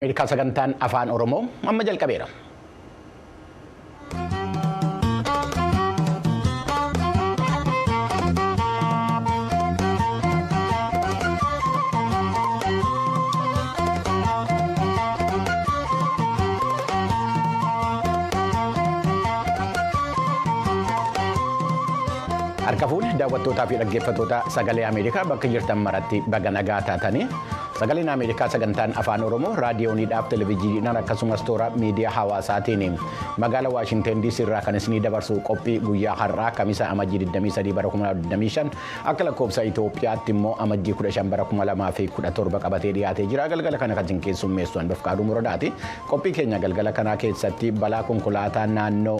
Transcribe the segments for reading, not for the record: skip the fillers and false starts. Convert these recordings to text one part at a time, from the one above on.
Ameerikaa sagantaan afaan Oromoo amma jalqabeera. Harka fuudhi daawwattootaa fi dhaggeeffattoota sagalee Ameerikaa bakka jirtan maratti baga nagaa taatanii sagaleen Ameerikaa sagantaan afaan Oromoo raadiyooniidhaaf televezyiiniidhaan akkasumas toora miidiyaa hawaasaatiin magaala Waashinteen DC irraa kan isinii dabarsu qophii guyyaa har'aa Kamisa Amajjii 23 bara 2025 akka lakkoofsa Itoophiyaatti immoo Amajjii 15 bara 2017 qabatee dhiyaatee jira. Galgala kana kan isin keessummeessu Hanbafqaaduu Muradaati. Qophii keenya galgala kanaa keessatti balaa konkolaataa naannoo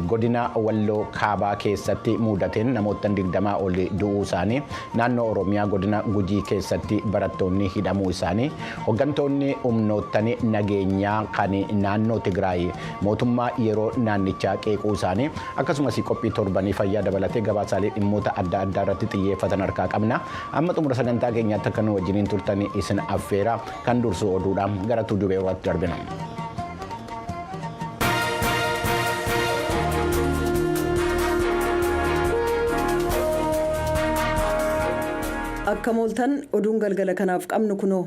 godina Walloo Kaabaa keessatti mudateen namoottan 20 ol du'uu isaanii, naannoo Oromiyaa godina Gujii keessatti barattoonni hidhamuu isaanii, hoggantoonni humnoottan nageenyaa kan naannoo Tigraay mootummaa yeroo naannichaa qeequu isaanii, akkasumas qophii torbanii fayyaa dabalatee gabaasaalee dhimmoota adda addaa irratti xiyyeeffatan harkaa qabna. Amma xumura sagantaa keenyaatti akka nu wajjiniin turtan isin affeera kan dursu oduudha gara tuujubee horaatti darbina. Akka mooltan oduun galgala kanaaf qabnu kunoo.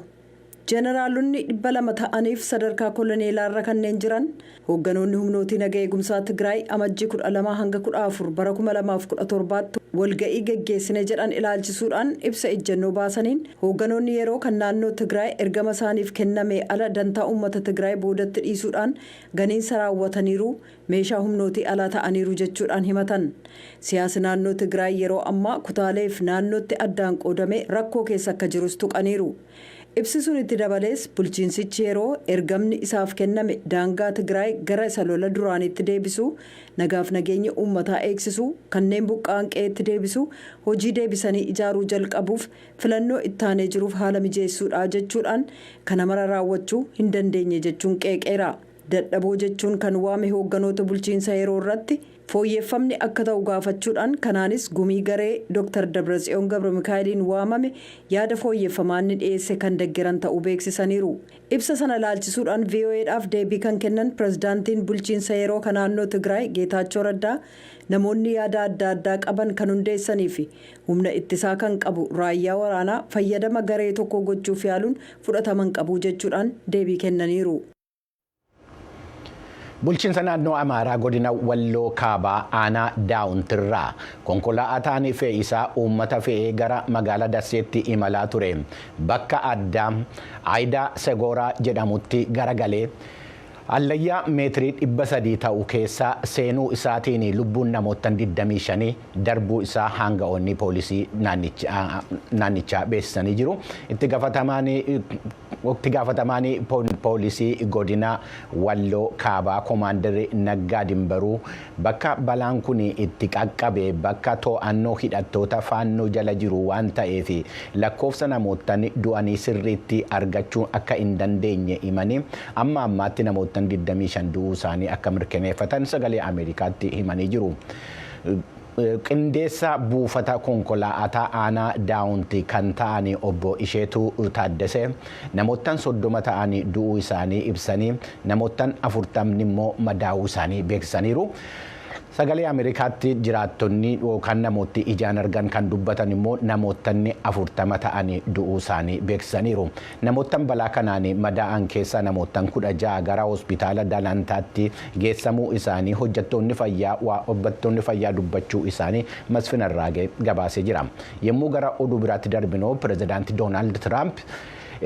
Jeneraalonni 200 ta'aniif sadarkaa koloneelaarra kanneen jiran hoogganoonni humnootii naga eegumsaa Tigraay Amajjii 12 hanga 14 bara 2017tti walga'ii geggeessine jedhan ilaalchisuudhaan ibsa ejjennoo baasaniin hoogganoonni yeroo kan naannoo Tigraay ergama isaaniif kennamee ala dantaa uummata Tigraay boodatti dhiisuudhaan ganiinsa raawwataniiru, meeshaa humnootii alaa ta'aniiru jechuudhaan himatan. Siyaasi naannoo Tigraay yeroo ammaa kutaaleef naannootti addaan qoodamee rakkoo keessa akka jirus tuqaniiru. Ibsi sun itti dabalees bulchiinsichi yeroo ergamni isaaf kenname daangaa Tigraay gara isa lola duraaniitti deebisuu, nagaaf nageenya uummataa eegsisuu, kanneen buqqa'an qe'eetti deebisuu, hojii deebisanii ijaaruu jalqabuuf filannoo ittaanee jiruuf haala mijeessuudha jechuudhaan kana mara raawwachuu hin dandeenye jechuun qeeqeera. Dadhaboo jechuun kan waame hoogganoota bulchiinsa yeroo irratti fooyyeffamni akka ta'u gaafachuudhaan kanaanis gumii garee Dr. Dabratsiyoon Gabramikaa'eliin waamame yaada fooyyeffamaa inni dhiyeesse kan deggeran ta'uu beeksisaniiru. Ibsa sana ilaalchisuudhaan VOAdhaaf deebii kan kennan pirezidaantiin bulchiinsa yeroo kan naannoo Tigraay Geetaachoo Raddaa namoonni yaada adda addaa qaban kan hundeessanii fi humna ittisaa kan qabu raayyaa waraanaa fayyadama garee tokkoo gochuuf yaaluun fudhatama hin qabu jechuudhaan deebii kennaniiru. Bulchiinsa naannoo Amaaraa godina Walloo Kaabaa aanaa Daawuntirraa konkolaataan fe'isaa uummata fe'ee gara magaalaa Dasseetti imalaa ture bakka addaa Aayidaa Segooraa jedhamutti garagalee hallayyaa meetirii 300 ta'u keessa seenuu isaatiin lubbuun namoottan 25 darbuu isaa haanga'oonni poolisii naannichaa beeksisanii jiru. Itti gaafatamaan Itti gaafatamaan poolisii godina Walloo Kaabaa Komaandarri Naggaa Dimbaruu bakka balaan kun itti qaqqabe bakka to'annoo hidhattoota faannoo jala jiru waan ta'eef lakkoofsa namoottan du'anii sirriitti argachuu akka hin dandeenye himanii amma ammaatti namoottan 25 du'uu isaanii akka mirkaneeffatan sagalee Ameerikaatti himanii jiru. Qindeessaa buufata konkolaa'ataa aanaa Daawunti kan ta'an obbo Isheetuu Taaddasee namoottan 30 ta'an du'uu isaanii ibsanii namoottan 40 immoo madaa'uu isaanii beeksisaniiru. Sagalee Ameerikaatti jiraattonni yookaan namootni ijaan argan kan dubbatan immoo namoottanni 40 ta'an du'uu isaanii beeksisaniiru. Namoottan balaa kanaan madaa'an keessaa namoottan 16 gara hospitaala Dalantaatti geessamuu isaanii hojjettoonni fayyaa hojjettoonni fayyaa dubbachuu isaanii Masfin Arraagee gabaasee jira. Yommuu gara oduu biraatti darbinu pirezidaanti Doonaald Tiraamp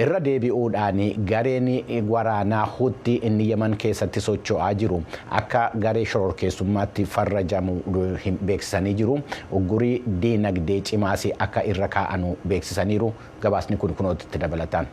irra deebi'uudhaan gareen waraanaa Huutti inni Yemen keessatti socho'aa jiru akka garee shororkeessummaatti farrajamu beeksisanii jiru. Uggurii diinagdee cimaas akka irra kaa'anu beeksisaniiru. Gabaasni kun kunootti dabalataan.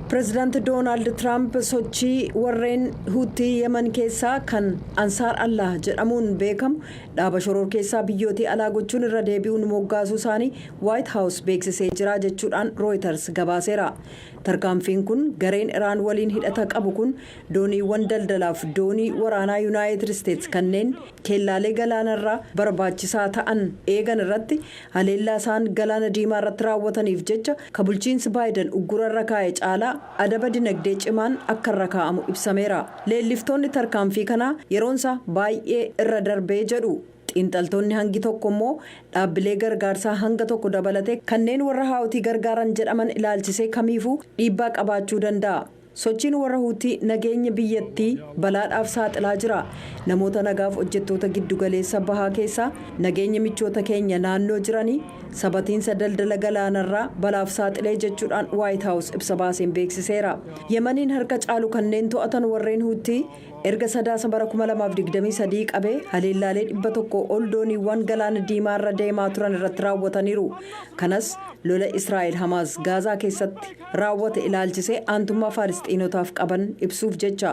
Pireezidaanti Doonaald Tiraamp sochii warreen Huutii Yemen keessaa kan Ansaar Allah jedhamuun beekamu dhaaba shororkeessaa biyyootii alaa gochuun irra deebi'uun moggaasuu isaanii Waayit Haawus beeksisee jira jechuudhaan Rooyiters gabaaseera. Tarkaanfiin kun gareen Iraan waliin hidhata qabu kun dooniiwwan daldalaaf doonii waraanaa Yuunaayitid Isteets kanneen keellaalee galaanarraa barbaachisaa ta'an eegan irratti haleellaa isaan Galaana Diimaa irratti raawwataniif jecha ka bulchiinsi Baayiden uggurarra kaa'e caalaa adaba dinagdee cimaan akka irra kaa'amu ibsameera. Leelliftoonni tarkaanfii kanaa yeroonsaa baay'ee irra darbee jedhu. Xiinxaltoonni hangi tokko immoo dhaabbilee gargaarsaa hanga tokko dabalatee kanneen warra Haawutii gargaaran jedhaman ilaalchisee kamiifuu dhiibbaa qabaachuu danda'a. Sochiin warra Huutii nageenya biyyattii balaadhaaf saaxilaa jira. Namoota nagaaf hojjettoota giddugaleessa bahaa keessaa, nageenya michoota keenya naannoo jiranii, sabatiinsa daldala galaanarraa balaaf saaxilee jechuudhaan Waayit Haawus ibsa baaseen beeksiseera. Yemaniin harka caalu kanneen to'atan warreen Huutii erga Sadaasa bara 2023 qabee haleellaalee 100 ol dooniiwwan Galaana Diimaarra deemaa turan irratti raawwataniiru. Kanas lola Israa'el Hamaas Gaazaa keessatti raawwate ilaalchisee aantummaa Faalistiinotaaf qaban ibsuuf jecha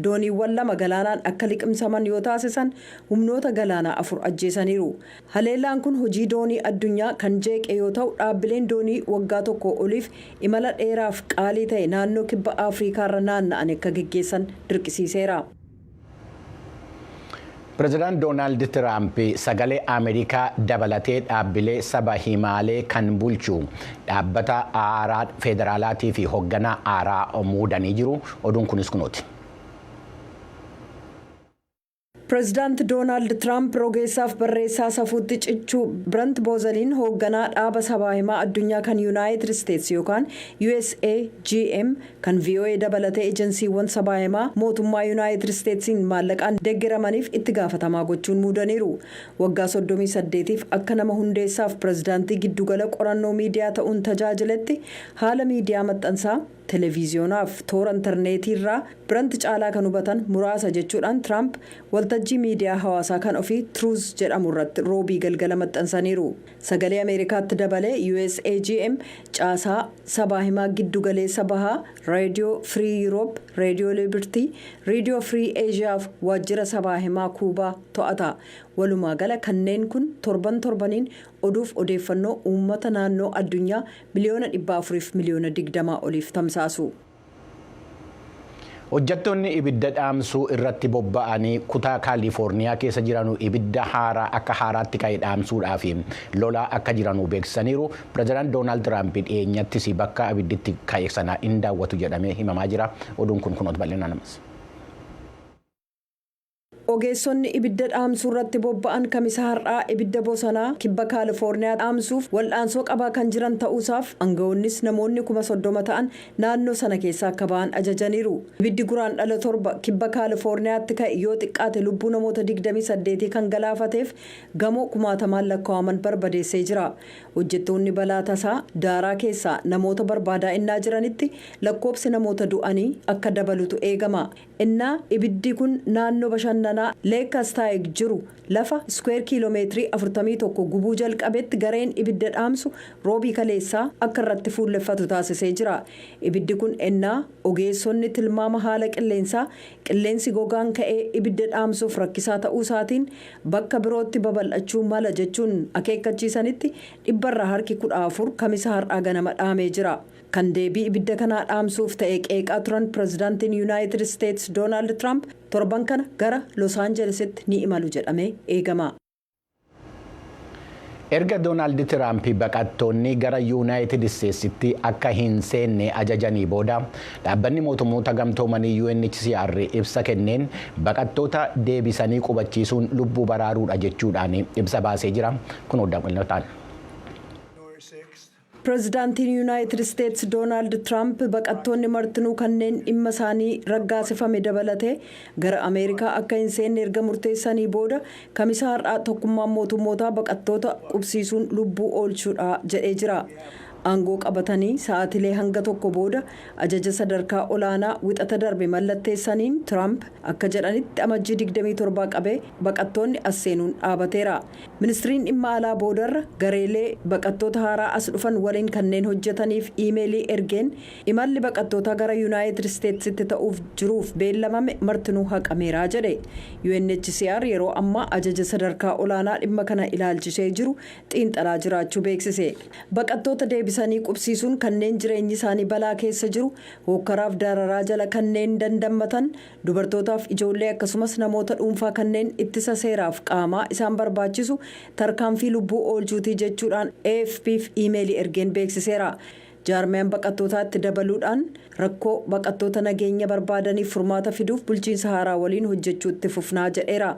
dooniiwwan lama galaanaan akka liqimsaman yoo taasisan, humnoota galaanaa afur ajjeesaniiru. Haleellaan kun hojii doonii addunyaa kan jeeqe yoo ta'u, dhaabbileen doonii waggaa 1 oliif imala dheeraaf qaalii ta'e naannoo kibba Afriikaarra naanna'an akka geggeessan dirqisiiseera. Pireezidaant Doonaald Tiraamp Sagalee Ameerikaa dabalatee dhaabbilee saba himaalee kan bulchu dhaabbata haaraa federaalaatii fi hoogganaa haaraa muudanii jiru. Oduun kunis kunooti. Pireezidaant Doonaald Tiraamp rogeessaaf barreessaa safuutti cichuu Birant Boozaliin hoogganaa dhaaba sabaa himaa addunyaa kan Yuunaayitid Isteets yookaan USAGM kan VOA dabalatee ejensiiwwan sabaa himaa mootummaa Yuunaayitid Isteetsiin maallaqaan deeggaramaniif itti gaafatamaa gochuun muudaniiru. Waggaa 38f akka nama hundeessaaf pireezidaantii giddugala qorannoo miidiyaa ta'uun tajaajiletti, haala miidiyaa maxxansaa, televiziyonaaf toora intarneetiirraa Biranti caalaa kan hubatan muraasa jechuudhaan Tiraamp waltajjii miidiyaa hawaasaa kan ofii Truth jedhamu irratti Roobii galgala maxxansaniiru. Sagalee Ameerikaatti dabalee USAGM caasaa sabaa himaa giddugaleessa bahaa, Reediyoo Firii Yuuroop, Reediyoo Liibertii, Reediyoo Firii Eeshiyaaf waajjira sabaa himaa Kuubaa to'ata. Walumaa gala kanneen kun torban torbaniin oduuf odeeffannoo uummata naannoo addunyaa miliyoona 400f miliyoona 20 oliif tamsaasu. Hojjettoonni ibidda dhaamsuu irratti bobba'anii kutaa Kaalifoorniyaa keessa jiranu ibidda haaraa akka haaraatti ka'e dhaamsuudhaaf lolaa akka jiranu beeksisaniiru. Pireezidaant Doonaald Tiraamp dhiyeenyattis bakka ibidditti ka'e sana hin daawwatu jedhamee himamaa jira. Oduun kun kunoota bal'inaan namas. Ogeessonni ibidda dhaamsuu irratti bobba'an Kamisa har'aa ibidda bosonaa kibba Kaalifoorniyaa dhaamsuuf wal'aansoo qabaa kan jiran ta'uusaaf aangawoonnis namoonni 30,000 ta'an naannoo sana keessaa akka ba'an ajajaniiru. Ibiddi Guraandhala 7 kibba Kaalifoorniyaatti ka'e yoo xiqqaate lubbuu namoota 28 kan galaafateef gamoo kumaatamaan lakkaa'aman barbadeessee jira. Hojjettoonni balaa tasaa daaraa keessaa namoota barbaadaa innaa jiranitti lakkoobsi namoota du'anii akka dabalutu eegama. Innaa ibiddi kun naannoo bashannanaa Leekastaayik jiru lafa iskweer kiiloomeetirii 41 gubuu jalqabetti, gareen ibidda dhaamsu Roobii kaleessaa akka irratti fuulleffatu taasisee jira. Ibiddi kun ennaa ogeessonni tilmaama haala qilleensaa qilleensi gogaan ka'ee ibidda dhaamsuuf rakkisaa ta'uu isaatiin bakka birootti babal'achuu mala jechuun akeekkachiisanitti, dhibbarraa harki 14 Kamisa har'aa ganama dhaamee jira. Kan deebii ibidda kanaa dhaamsuuf ta'e qeeqaa turan pireezidaantiin Yuunaayitid Isteets Doonaald Tiraamp torban kana gara Los Aanjelesitti ni imalu jedhamee eegama. Erga Doonaald Tiraamp baqattoonni gara Yuunaayitid Isteetsitti akka hin seenne ajajanii booda, dhaabbanni mootummoota gamtoomanii UNHCR ibsa kenneen baqattoota deebisanii qubachiisuun lubbuu baraaruudha jechuudhaan ibsa baasee jira. Kun odeeffannoo. Pireezidaantiin Yuunaayitid Isteets Doonaald Tiraamp baqattoonni martinuu kanneen dhimma isaanii raggaasifame dabalatee gara Ameerikaa akka hin seenne erga murteessanii booda, Kamisa har'aa Tokkummaan Mootummootaa baqattoota qubsiisuun lubbuu oolchuudha jedhee jira. Aangoo qabatanii sa'aatilee hanga tokko booda ajaja sadarkaa olaanaa Wixata darbe mallatteessaniin Tiraamp akka jedhanitti, Amajjii 27 qabee baqattoonni as seenuun dhaabateera. Ministiriin dhimma alaa boodarra gareelee baqattoota haaraa as dhufan waliin kanneen hojjetaniif iimeelii ergeen, imalli baqattoota gara Yuunaayitid Isteetsitti ta'uuf jiruuf beellamame martinuu haqameera jedhe. UNHCR yeroo ammaa ajaja sadarkaa olaanaa dhimma kana ilaalchisee jiru xiinxalaa jiraachuu beeksise. Baqattoota deebisanii Deebisanii qubsiisuun kanneen jireenyi isaanii balaa keessa jiru, hookkaraaf dararaa jala kanneen dandammatan, dubartootaaf ijoollee, akkasumas namoota dhuunfaa kanneen ittisa seeraaf qaamaa isaan barbaachisu tarkaanfii lubbuu oolchuutii jechuudhaan AFPf iimeelii ergeen beeksiseera. Jaarmiyaan baqattootaatti dabaluudhaan, rakkoo baqattoota nageenya barbaadaniif furmaata fiduuf bulchiinsa haaraa waliin hojjechuu itti fufnaa jedheera.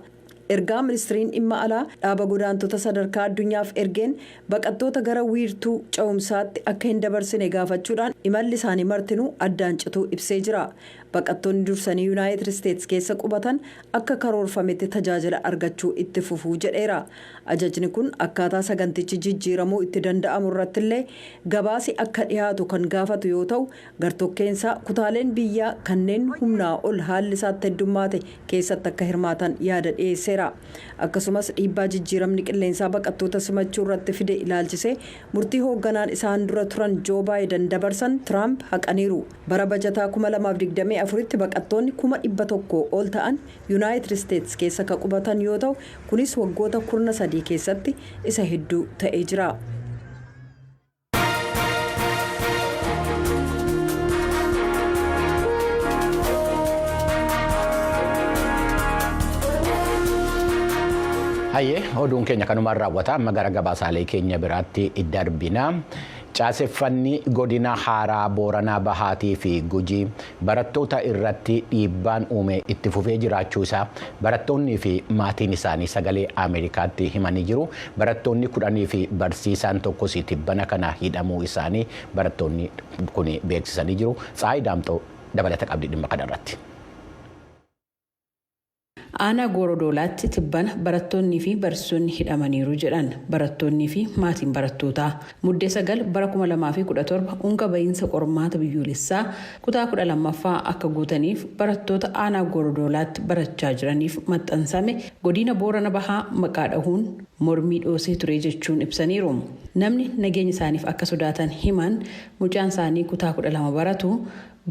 Ergaa Ministiriin Dhimma Alaa dhaaba godaantota sadarkaa addunyaaf ergeen, baqattoota gara wiirtuu ce'umsaatti akka hin dabarsine gaafachuudhaan imalli isaanii martinuu addaan cituu ibsee jira. Baqattoonni dursanii Yuunaayitid Isteetsi keessa qubatan akka karoorfametti tajaajila argachuu itti fufuu jedheera. Ajajni kun akkaataa sagantichi jijjiiramuu itti danda'amu irrattillee gabaasi akka dhiyaatu kan gaafatu yoo ta'u, gartokkeensaa kutaaleen biyyaa kanneen humnaa ol haalli isaatti heddummaate keessatti akka hirmaatan yaada dhiyeesseera. Akkasumas dhiibbaa jijjiiramni qilleensaa baqattoota simachuu irratti fide ilaalchisee murtii hoogganaan isaan dura turan Joo Baayiden dabarsan Tiraamp haqaniiru. Bara bajataa 2024tti baqattoonni 100,000 ol ta'an Yuunaayitid Isteetsi keessa ka qubatan yoo ta'u, kunis waggoota 13 keessatti isa hedduu ta'ee jira. Hayyee, oduun keenya kanumaan raawwata. Amma gara gabaasaalee keenya biraatti darbina. Caaseffanni godina haaraa Booranaa Bahaatii fi Gujii barattoota irratti dhiibbaan uume itti fufee jiraachuu isaa barattoonnii fi maatiin isaanii Sagalee Ameerikaatti himanii jiru. Barattoonni 10 fi barsiisaan tokkos tibbana kana hidhamuu isaanii barattoonni kun beeksisanii jiru. Tsaayi Daamxoo dabalata qabdi dhimma kanarratti. Aanaa Goorodoolaatti tibbana barattoonnii fi barsiisonni hidhamaniiru jedhan barattoonnii fi maatiin barattootaa. Muddee 9 bara 2017 unka bahiinsa qormaata biyyoolessaa kutaa 12ffaa akka guutaniif barattoota aanaa Goorodoolaatti barachaa jiraniif maxxansame godina Boorana Bahaa maqaa dhahuun mormii dhoosee ture jechuun ibsaniiru. Namni nageenya isaaniif akka sodaatan himan mucaan isaanii kutaa 12 baratu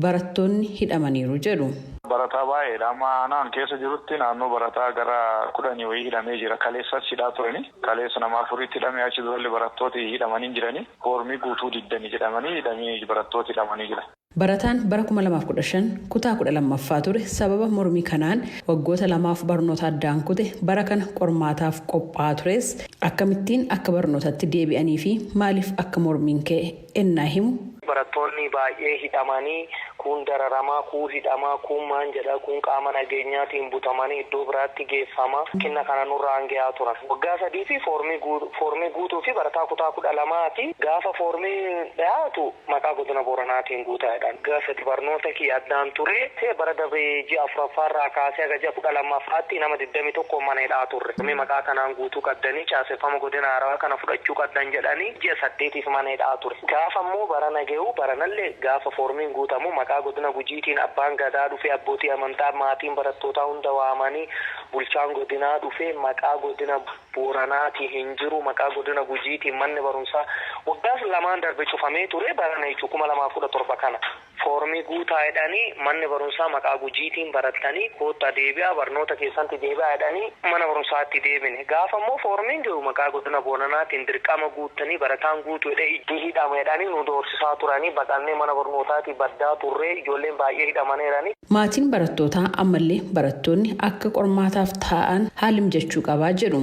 barattoonni hidhamaniiru jedhu. Barataa baay'eedha. Amma aanaan keessa jirutti naannoo barataa gara 10 wayii hidhamee jira. Kaleessas hidhaa turani. Kaleessa nama afuritti hidhamee, achi durallee barattooti hidhamanii jirani. Foormii guutuu diddanii jedhamanii hidhamee, barattooti hidhamanii jira. Barataan bara 2015 kutaa 12ffaa ture sababa mormii kanaan waggoota 2f barnoota addaan kute bara kana qormaataaf qophaa'aa tures akkamittiin akka barnootatti deebi'anii fi maaliif akka mormiin ka'e ennaa himu. Barattoonni baay'ee hidhamanii, kuun dararamaa, kuun hidhamaa, kuun maan jedha, kuun qaama nageenyaatiin butamanii iddoo biraatti geeffamaa kenna kana nurraan gahaa turan. Waggaa 3 fi foormii guutuu fi barataa kutaa 12ti. Gaafa foormii dhiyaatu maqaa godina Booranaatiin guutaadha. Waggaa 3 barnoota kiyya addaan ture. Bara darbee ji'a afuraffaarraa kaasee haga ji'a 12ffaatti nama 21 mana hidhaa turre. Maqaa kanaan guutuu qabdanii, caaseffama godina haarawaa kana fudhachuu qabdan jedhanii ji'a 8f mana hidhaa ture. Gaafa immoo barana gahu, baranallee gaafa foormiin guutamu maqaa godina Gujiitiin abbaan gadaa dhufee, abbootii amantaa, maatiin barattootaa hunda waamanii, bulchaan godinaa dhufee, maqaa godina Booranaatiin hin jiru, maqaa godina Gujiitiin manni barumsaa waggaa 2n darbe cufamee ture. Barana jechuun 2017 kana foormii guutaa jedhanii, manni barumsaa maqaa Gujiitiin barattanii koottaa deebi'aa, barnoota keessatti deebi'aa jedhanii mana barumsaatti deebine. Gaafa immoo foormiin jiru maqaa godina Booranaatiin dirqama guuttanii barataan guutuu jedhee ijji hidhama jedhanii nu doorsisaa turanii, baqannee mana barnootaatii baddaa turree, ijoolleen baay'ee hidhamaniirani. Maatiin barattootaa ammallee barattoonni akka qormaataaf taa'an haalli mijachuu qabaa jedhu.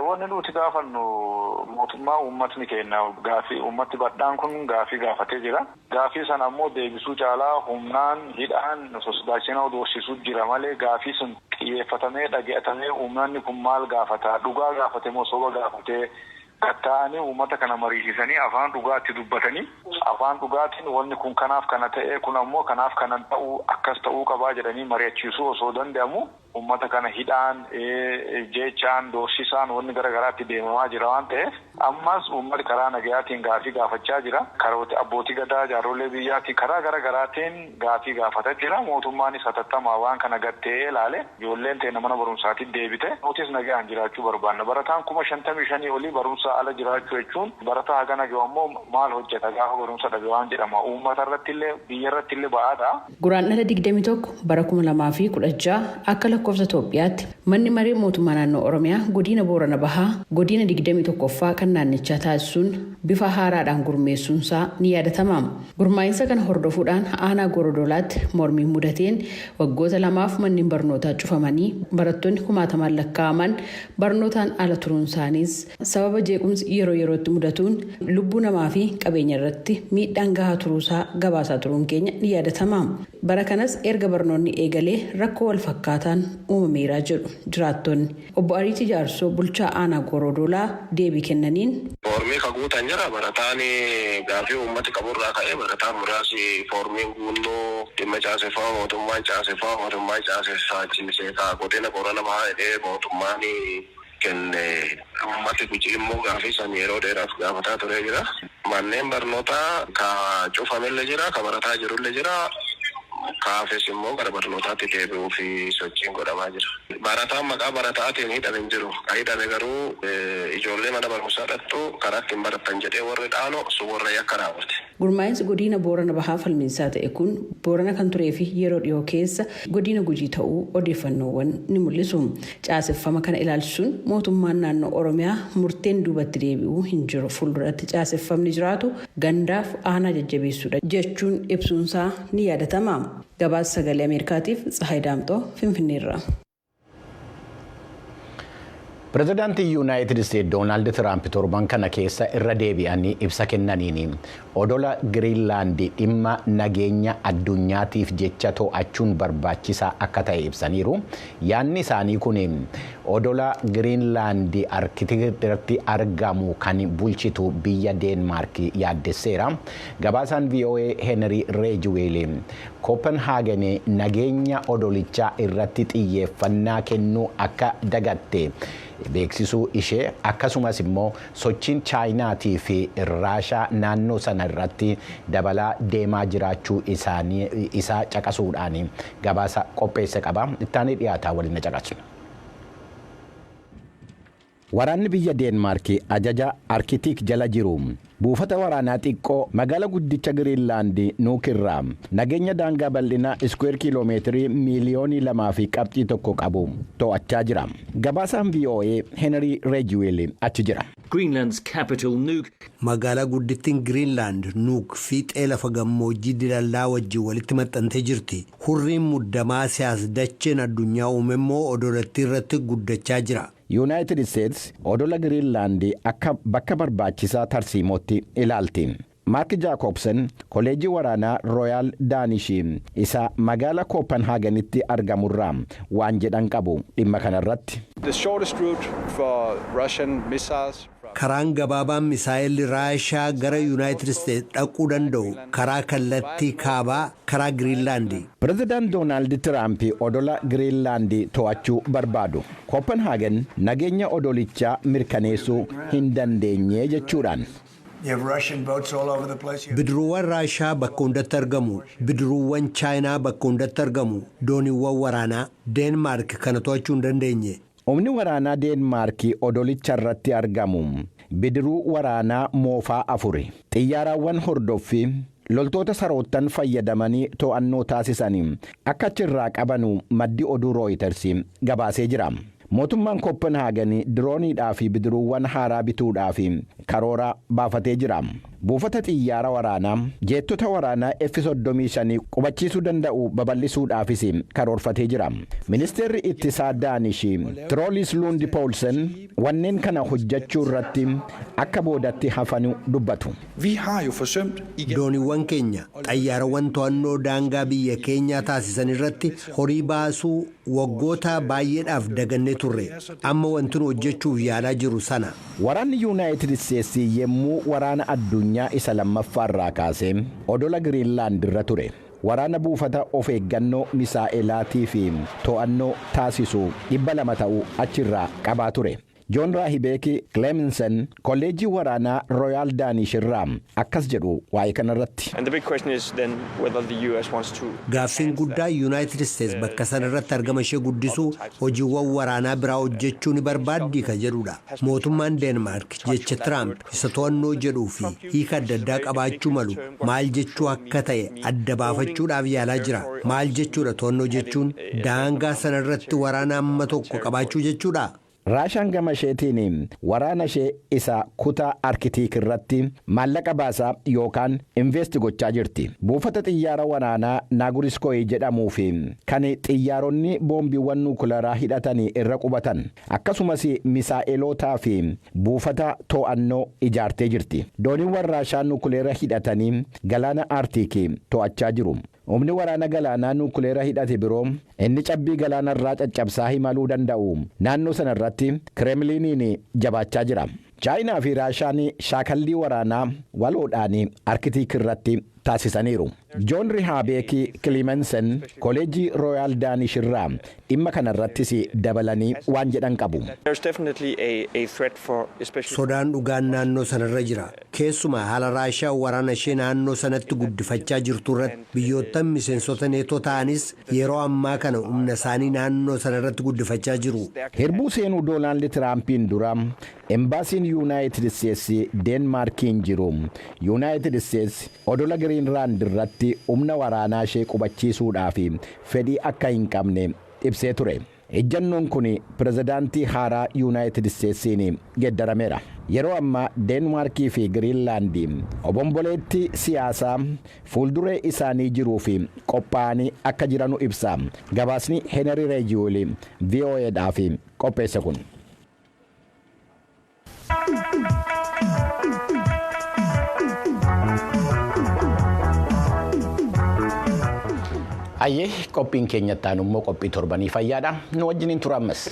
Wanni nuti gaafannu mootummaa, uummatni keenya gaafii, uummatti badhaan kun gaafii gaafatee jira. Gaafii sana ammoo deebisuu caalaa humnaan hidhaan sosodaachina doorsisuu jira malee, gaafii sun xiyyeeffatamee dhage'atamee, uummanni kun maal gaafata, dhugaa gaafate moo soba gaafatee, gatta'anii uummata kana mariisisanii, afaan dhugaatti dubbatanii, afaan dhugaatiin wanni kun kanaaf kana ta'e, kun ammoo kanaaf kana ta'uu, akkas ta'uu qabaa jedhanii mari'achiisuu osoo danda'amu, uummata kana hidhaan, jechaan doorsisaan, wanni gara garaatti deemamaa jira waan ta'eef, ammas uummati karaa nagayaatiin gaafii gaafachaa jira. Karooti abbootii gadaa, jaarollee biyyaatiin karaa gara garaatiin gaafii gaafataa jira. Mootummaanis hatattamaa waan kana gattee ilaale, ijoolleen teenya mana barumsaatiin deebite, nutis nagayaan jiraachuu barbaanna. Barataan 55,000 olii barumsa Barumsa ala jiraachuu jechuun barataa hagana gahu ammoo maal hojjeta gaafa barumsa dhabe waan jedhama. Uummata irratti illee, biyya irratti illee ba'aadha. Guraandhala 21 bara 2016 akka lakkoofsa Itoophiyaatti manni maree mootummaa naannoo Oromiyaa godina Boorana Bahaa godina 21ffaa kan naannichaa taasisuun bifa haaraadhaan gurmeessuunsaa ni yaadatama. Gurmaa'insa kana hordofuudhaan aanaa Gorodolaatti mormiin mudateen waggoota 2f manneen barnootaa cufamanii barattoonni kumaatamaan lakkaa'aman barnootaan ala turuun isaaniis sababa jeequmsi yeroo yerootti mudatuun lubbuu namaa fi qabeenya irratti miidhaan gahaa turuusaa gabaasaa turuun keenya ni yaadatama. Bara kanas erga barnoonni eegalee rakkoo wal fakkaataan uumameeraa jedhu jiraattonni. Obbo Ariitii Jaarsoo bulchaa aanaa Gorodolaa deebii kennaniin. Foormii ka guutan jira. Barataan gaafii uummati qaburraa ka'ee barataan muraasi foormiin guunnuu dhimma caaseffama mootummaan caaseffama mootummaan caaseffachiisee ka godina Boorana Bahaa jedhee mootummaan kenne, uummati Gujii immoo gaafii san yeroo dheeraaf gaafataa turee jira. Manneen barnootaa ka cufamellee jira, ka barataa jirullee jira. Kaafes immoo gara barnootaatti deebi'uu fi sochiin godhamaa jira. Barataan maqaa barataatiin hidhame hin jiru. Ka hidhame garuu ijoollee mana barumsaa dhattu karaa ittiin barattan jedhee warri dhaano sun warra yakka raawwate. Gurmaa'insi godina Boorana Bahaa falmiinsaa ta'e kun Boorana kan turee fi yeroo dhiyoo keessa godina Gujii ta'uu odeeffannoowwan ni mul'isu. Caaseffama kana ilaalchisuun mootummaan naannoo Oromiyaa murteen duubatti deebi'uu hin jiru, fuulduratti caaseffamni jiraatu gandaaf aanaa jajjabeessuudha jechuun ibsuunsaa ni yaadatama. Gabaasa Sagalee Ameerikaatiif Tsahaay Daamxoo Finfinneerraa. Pireezidaantii Yuunaayitid Isteet Doonaald Tiraamp torban kana keessa irra deebi'anii ibsa kennaniin odola Giriinlaandi dhimma nageenya addunyaatiif jecha to'achuun barbaachisaa akka ta'e ibsaniiru. Yaadni isaanii kun odola Giriinlaandi Arkitiirratti argamu kan bulchitu biyya Deenmaark yaaddesseera. Gabaasaan VOA Henry Reejiweel Kopenhaagen nageenya odolichaa irratti xiyyeeffannaa kennuu akka dagatte beeksisuu ishee, akkasumas immoo sochiin Chaayinaatii fi Raashaa naannoo sana irratti dabalaa deemaa jiraachuu isaanii isaa caqasuudhaan gabaasa qopheesse qaba. Ittaanii dhiyaataa waliin caqasnu. Waraanni biyya Deenmaark ajaja Arkitiik jala jiru buufata waraanaa xiqqoo magaala guddicha Giriinlaandi Nuukirraa nageenya daangaa bal'ina iskuweer kiiloomeetirii 2.1 miiliyoonii qabu to'achaa jira. Gabaasaan VOA Henry Reejiweel achi jira. Greenland's capital, Nuuk, Magaalaa guddittiin Giriinlaand Nuuk fiixee lafa gammoojjii dilallaa wajjin walitti maxxantee jirti. Hurriin muddamaa siyaas-dacheen addunyaa uume immoo odolattii irratti guddachaa jira. Yuunaayitid Isteets odola Giriinlaandi akka bakka barbaachisaa tarsiimootti ilaalti. Maark Jaakobsen koleejii waraanaa Rooyaal Daanishii isa magaala Kooppenhaaganitti argamurraa waan jedhan qabu dhimma kanarratti. The shortest route for Russian missiles Karaan gabaabaan misaa'elli Raashaa gara Yuunaayitid Isteets dhaquu danda'u karaa kallattii kaabaa, karaa Giriinlaandi. Pireezidaant Doonaald Tiraamp odola Giriinlaandi to'achuu barbaadu. Kooppenhaagen nageenya odolichaa mirkaneessuu hin dandeenye jechuudhaan. Bidiruuwwan Raashaa bakka hundatti argamu. Bidiruuwwan Chaayinaa bakka hundatti argamu. Dooniiwwan waraanaa Deenmaark kana to'achuu hin dandeenye. Humni waraanaa Deenmaark odolicha irratti argamu bidiruu waraanaa moofaa afuri, xiyyaaraawwan hordoffii, loltoota saroottan fayyadamanii to'annoo taasisanii akka achirraa qabanu maddi oduu Rooyiters gabaasee jira. Mootummaan Kooppenhaagen dirooniidhaa fi bidiruuwwan haaraa bituudhaaf karoora baafatee jira. Buufata xiyyaara waraanaa jeettota waraanaa F-35 qubachiisuu danda'u babal'isuudhaafis karoorfatee jira. Ministeerri ittisaa Daanish Troolis Lund Poulsen wanneen kana hojjechuu irratti akka boodatti hafanu dubbatu. Vi har jo forsømt igen. Dooniiwwan keenya xayyaarawwan to'annoo daangaa biyya keenyaa taasisan irratti horii baasuu waggoota baay'eedhaaf dagannee turre. Amma wanti nu hojjechuuf yaalaa jiru sana. Waraanni Yuunaayitid Isteetsi yommuu waraana addunyaa isa lammaffaarraa kaasee odola Giriinlaand irra ture. Waraana buufata of eeggannoo misaa'elaatii fi to'annoo taasisu 200 ta'uu achirraa qabaa ture. Joon Raahibeek Kileeminsen kolleejjii waraanaa Rooyaal Daanish irraa akkas jedhu waa'ee kanarratti. Gaaffiin guddaa Yuunaayitid Isteets bakka sana irratti argama ishee guddisuu, hojiiwwan waraanaa biraa hojjechuu ni barbaaddii ka jedhudha. Mootummaan Deenmaark jecha Tiraamp isa to'annoo jedhuu fi hiika adda addaa qabaachuu malu maal jechuu akka ta'e adda baafachuudhaaf yaalaa jira. Maal jechuudha to'annoo jechuun? Daangaa sana irratti waraana amma tokko qabaachuu jechuudha? Raashaan gama isheetiin waraana ishee isa kutaa Arkitiik irratti maallaqa baasaa yookaan invest gochaa jirti. Buufata xiyyaara waraanaa Naaguriskooyi jedhamuu fi kan xiyyaaronni boombiiwwan nuukilaraa hidhatanii irra qubatan, akkasumas misaa'elootaa fi buufata to'annoo ijaartee jirti. Dooniiwwan Raashaa nuukileera hidhatanii galaana Artiikii to'achaa jiru. Humni waraana galaanaa nuukileera hidhate biroo inni cabbii galaana irraa caccabsaa imaluu danda'u naannoo sana irratti Kireemliiniin jabaachaa jira. Chaayinaa fi Raashaan shaakallii waraanaa waloodhaan Arkitiik irratti taasisaniiru. Joon Rihaabeek Kilimensen koleejjii Rooyaal Daanish irraa dhimma kanarrattis dabalanii waan jedhan qabu. Sodaan dhugaan naannoo sanarra jira. Keessumaa haala Raashaa waraana ishee naannoo sanatti guddifachaa jirtu irratti. Biyyoottan miseensota Neetoo ta'anis yeroo ammaa kana humna isaanii naannoo sanarratti guddifachaa jiru. Hirbuu seenuu Doonaald Tiraampiin dura embaasiin Yuunaayitid Isteetsi Deenmaarkiin jiru Yuunaayitid Isteetsi odola Giriinlaand irratti humna waraanaa ishee qubachiisuudhaaf fedhii akka hin qabne ibsee ture. Ejjannoon kun pirezidaantii haaraa Yuunaayitid Isteetsiin geeddarameera. Yeroo ammaa Deenmaarkii fi Giriinlaandi obomboleetti siyaasaa fuulduree isaanii jiruu fi qophaa'anii akka jiranu ibsa. Gabaasni Henry Reejiwul VOAdhaaf qopheesse kun. Ayyee, qophiin keenya itti immoo qophii torbanii fayyaadha. Nu wajjiniin tura ammas.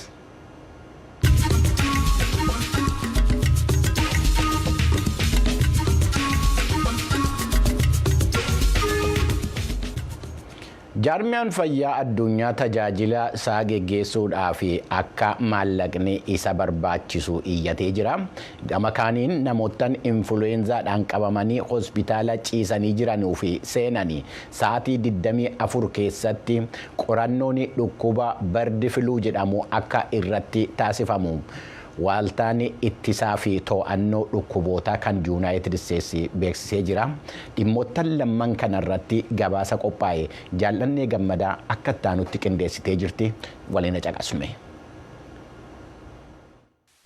Jaarmiyaan fayyaa addunyaa tajaajila isaa geggeessuudhaaf akka maallaqni isa barbaachisu iyyatee jira. Gama kaaniin namoottan influwenzaadhaan qabamanii hospitaala ciisanii jiranuu fi seenanii sa'aatii 24 keessatti qorannoon dhukkuba bird flu jedhamu akka irratti taasifamu, waaltaan ittisaa fi to'annoo dhukkubootaa kan Yuunaayitid Isteetsi beeksisee jira. Dhimmoottan lamman kanarratti gabaasa qophaa'e Jaallannee Gammadaa akka ittaanutti qindeessitee jirti. Waliin caqasme.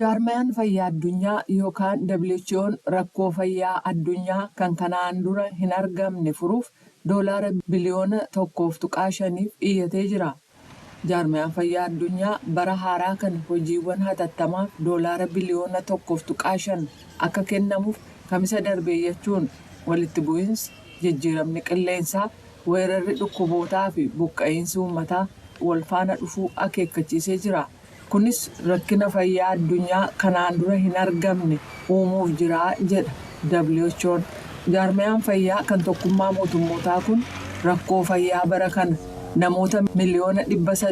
Jaarmayaan fayyaa addunyaa yookaan WHO'n rakkoo fayyaa addunyaa kan kanaan dura hin argamne furuuf doolaara biliyoona 1.5f iyyatee jira. Jaarmayaan fayyaa addunyaa bara haaraa kana hojiiwwan hatattamaaf doolaara biliyoona 1.5 akka kennamuuf Kamisa darbe iyyachuun, walitti bu'iinsi, jijjiiramni qilleensaa, weerarri dhukkubootaa fi buqqa'iinsi uummataa wal faana dhufuu akeekkachiisee jira. Kunis rakkina fayyaa addunyaa kanaan dura hin argamne uumuuf jira jedha WHO'n. Jaarmayaan fayyaa kan Tokkummaa Mootummootaa kun rakkoo fayyaa bara kana namoota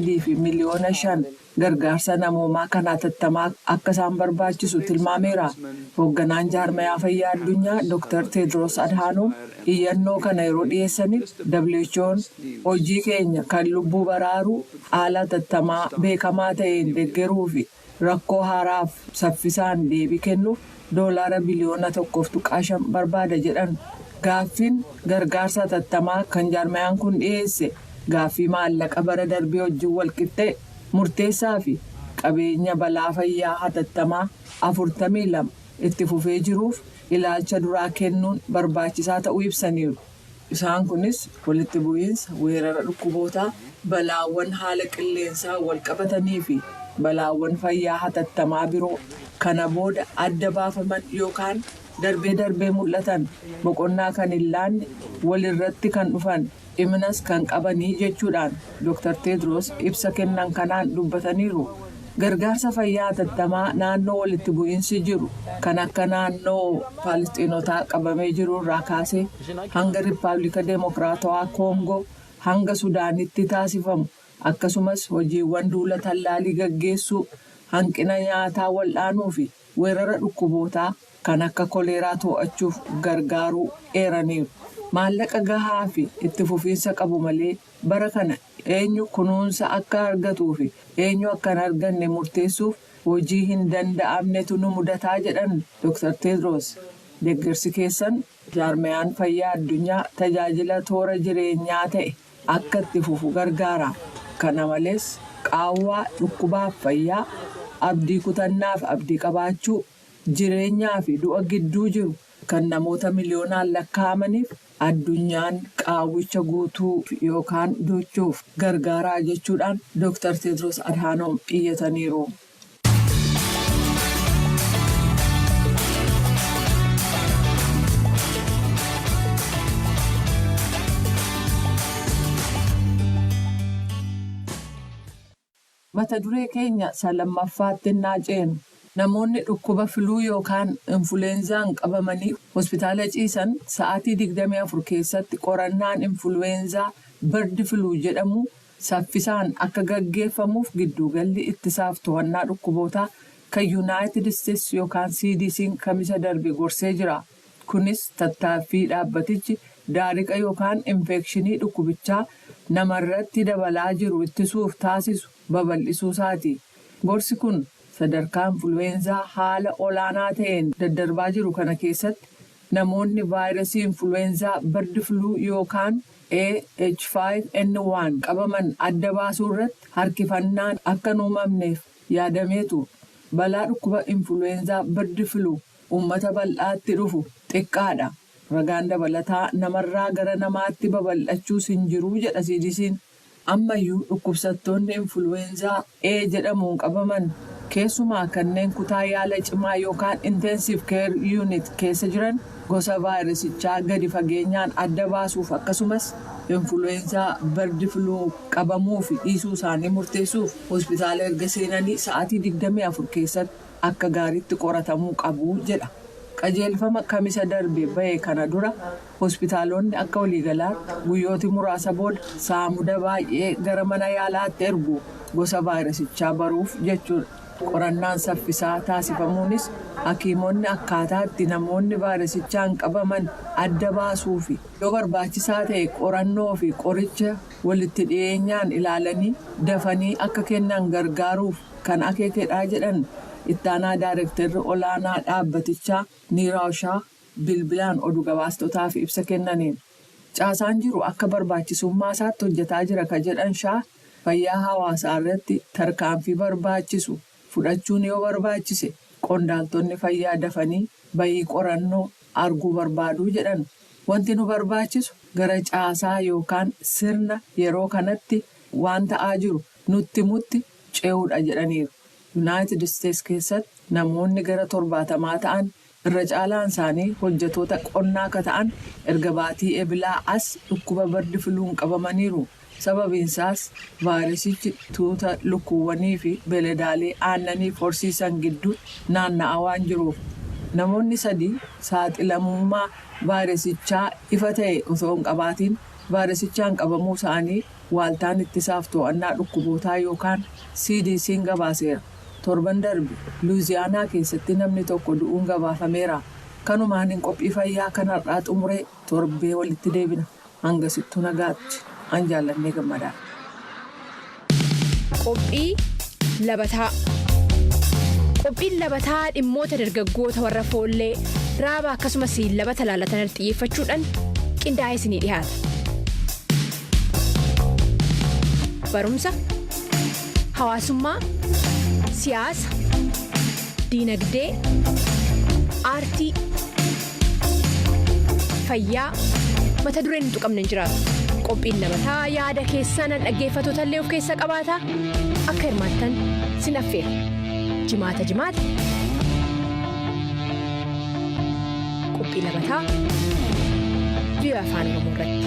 305,000,000 gargaarsa namoomaa kan hatattamaa akka isaan barbaachisu tilmaameera. Hoogganaan jaarmayaa fayyaa addunyaa Dr. Tedros Adhanom iyyannoo kana yeroo dhiyeessanitti, WHO'n hojii keenya kan lubbuu baraaruu haala hatattamaa beekamaa ta'een deeggaruu fi rakkoo haaraaf saffisaan deebii kennuuf doolaara biliyoona 1.5 barbaada jedhan. Gaaffiin gargaarsa hatattamaa kan jaarmayaan kun dhiyeesse gaaffii maallaqa bara darbee wajjin walqixxee murteessaa fi qabeenya balaa fayyaa hatattamaa 42 itti fufee jiruuf ilaalcha duraa kennuun barbaachisaa ta'uu ibsaniiru. Isaan kunis walitti bu'iinsa, weerara dhukkubootaa, balaawwan haala qilleensaa wal qabatanii fi balaawwan fayyaa hatattamaa biroo kana booda adda baafaman yookaan darbee darbee mul'atan boqonnaa kan hin laanne walirratti kan dhufan dhiminas kan qabanii jechuudhaan Dr. Tedros ibsa kennan kanaan dubbataniiru. Gargaarsa fayyaa hatattamaa naannoo walitti bu'iinsi jiru kan akka naannoo Faalistiinotaa qabamee jiru irraa kaasee hanga Riippaabilika Deemokiraatawaa Koongoo hanga Sudaanitti taasifamu, akkasumas hojiiwwan duula tallaalii gaggeessuu, Hanqina nyaataa wal'aanuu fi weerara dhukkubootaa kan akka koleeraa to'achuuf gargaaruu eeraniiru. Maallaqa gahaa fi itti fufiinsa qabu malee bara kana eenyu kunuunsa akka argatuu fi eenyu akka hin arganne murteessuuf hojii hin danda'amnetu nu mudataa jedhan Dr. Tedros. Deeggarsi keessan jaarmayaan fayyaa addunyaa tajaajila toora jireenyaa ta'e akka itti fufu gargaara. Kana malees qaawwaa dhukkubaaf fayyaa, abdii kutannaaf abdii qabaachuu, jireenyaa fi du'a gidduu jiru kan namoota miliyoonaan lakkaa'amaniif addunyaan qaawwicha guutuu yookaan dochuuf gargaaraa jechuudhaan Dr. Tedros Adhanom iyyataniiru. Mata duree keenya isa lammaffaatti naa ceenu. Namoonni dhukkuba filuu yookaan infuleenzaan qabamanii hospitaala ciisan sa'aatii 24 keessatti qorannaan infuluweenzaa bird flu jedhamu saffisaan akka gaggeeffamuuf gidduugalli ittisaaf to'annaa dhukkubootaa kan Yuunaayitid Isteets yookaan CDC'n Kamisa darbe gorsee jira. Kunis tattaaffii dhaabbatichi daariqa yookaan infekshinii dhukkubichaa namarratti dabalaa jiru ittisuuf taasisu babal'isuusaati. Gorsi kun sadarkaa infuluweenzaa haala olaanaa ta'een daddarbaa jiru kana keessatti namoonni vaayirasii infuluweenzaa bird flu yookaan AH5N1 qabaman adda baasuu irratti harkifannaan akka hin uumamneef yaadameetu. Balaa dhukkuba infuluweenzaa bird flu uummata bal'aatti dhufu xiqqaadha. Ragaan dabalataa namarraa gara namaatti babal'achuus hin jiru jedha CDC'n. Ammayyuu dhukkubsattoonni infuluweenzaa A jedhamuun qabaman, keessumaa kanneen kutaa yaala cimaa yookaan intensive care unit keessa jiran, gosa vaayirasichaa gadi fageenyaan adda baasuuf akkasumas infuluweenzaa bird flu qabamuu fi dhiisuu isaanii murteessuuf hospitaala erga seenanii sa'aatii 24 keessatti akka gaariitti qoratamuu qabu jedha. Qajeelfama Kamisa darbe bahe kana dura hospitaalonni akka waliigalaatti guyyooti muraasa booda saamuda baay'ee gara mana yaalaatti ergu, gosa vaayirasichaa baruuf jechuudha. Qorannaan saffisaa taasifamuunis hakiimonni akkaataa itti namoonni vaayirasichaan qabaman adda baasuu fi yoo barbaachisaa ta'e qorannoo fi qoricha walitti dhiyeenyaan ilaalanii dafanii akka kennan gargaaruuf kan akeekedhaa jedhan ittaanaa daayirektarri olaanaa dhaabbatichaa Niiraaw Shaah bilbilaan oduu gabaastotaaf ibsa kennaniin. Caasaan jiru akka barbaachisummaa isaatti hojjetaa jira ka jedhan Shaah, fayyaa hawaasaa irratti tarkaanfii barbaachisu fudhachuun yoo barbaachise qondaaltonni fayyaa dafanii bayii qorannoo arguu barbaadu jedhan. Wanti nu barbaachisu gara caasaa yookaan sirna yeroo kanatti waan ta'aa jiru nutti mutti ce'uudha jedhaniiru. Yuunaayitid Isteets keessatti namoonni gara 70 ta'an, irra caalaan isaanii hojjetoota qonnaa akka ta'an, erga baatii Ebilaa as dhukkuba bird fluun qabamaniiru. Sababiinsaas vaayirasichi tuuta lukkuuwwanii fi beeladaalee aannaniif horsiisan gidduu naanna'aa waan jiruuf. Namoonni sadii saaxilamummaa vaayirasichaa ifa ta'e osoo hin qabaatiin vaayirasichaan qabamuu isaanii waaltaan ittisaaf to'annaa dhukkubootaa yookaan CDC'n gabaaseera. Torban darbe Luuziyaanaa keessatti namni tokko du'uun gabaafameera. Kanumaan hin qophii fayyaa kan har'aa xumuree, torbee walitti deebina. Hangasittuu nagaatti, an Jaallannee Gammadaa. Qophii labataa. Qophiin labataa dhimmoota dargaggoota warra foollee, raaba akkasumas labata laalatan xiyyeeffachuudhaan qindaa'ee isinii dhiyaata. Barumsa, hawaasummaa, siyaasa, diinagdee, aartii, fayyaa, mata dureen hin tuqamne hin jiraatu. Qophiin labataa yaada keessan dhaggeeffattoota illee of keessa qabaata. Akka hirmaattan sin affeera. Jimaata jimaata qophii labataa VOA Afaan Oromoo irratti.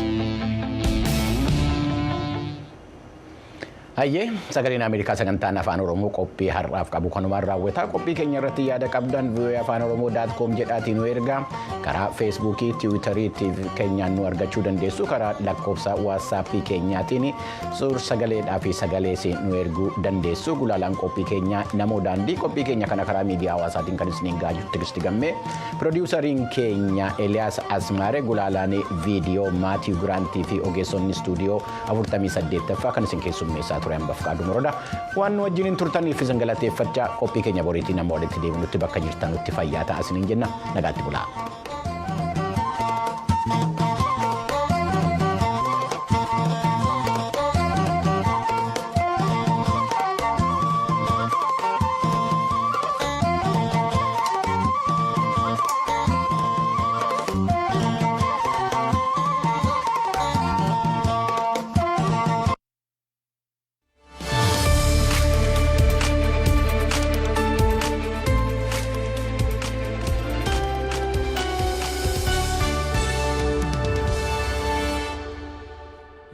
Hayyee, Sagaleen Ameerikaa sagantaan Afaan Oromoo qophii har'aaf qabu kanumaan raawwata. Qophii keenya irratti yaada qabdan voaafaanoroomoo.com jedhaatiin nu ergaa. Karaa Feesbuukii, Tiwiitarii keenyaan nu argachuu dandeessu. Karaa lakkoofsa Waatsaappii keenyaatiin suur sagaleedhaa fi sagalees nu erguu dandeessu. Gulaalaan qophii keenyaa Namoo Daandii, qophii keenya kana karaa miidiyaa hawaasaatiin kan isiniin gahaa jirtu Tigisti Gammee, piroodiwusariin keenya Eliyaas Asmaare, gulaalaan viidiyoo Maatiiw Giraantii fi ogeessonni istuudiyoo 48ffaa, kan isin keessummeessaa ture hanbaf qaadu moroda. Waan nu wajjiniin turtaniif isin galateeffachaa, qophii keenya boriitiin nama walitti deebinutti bakka jirtanutti fayyaa ta'a isiniin jenna. Nagaatti bulaa.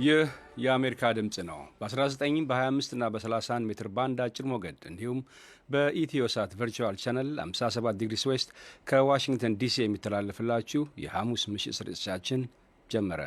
ይህ የአሜሪካ ድምፅ ነው። በ19፣ በ25 እና በ31 ሜትር ባንድ አጭር ሞገድ እንዲሁም በኢትዮሳት virtual channel 57 degrees west ከዋሽንግተን ዲሲ የሚተላለፍላችሁ የሐሙስ ምሽት ስርጭታችን ጀመረ።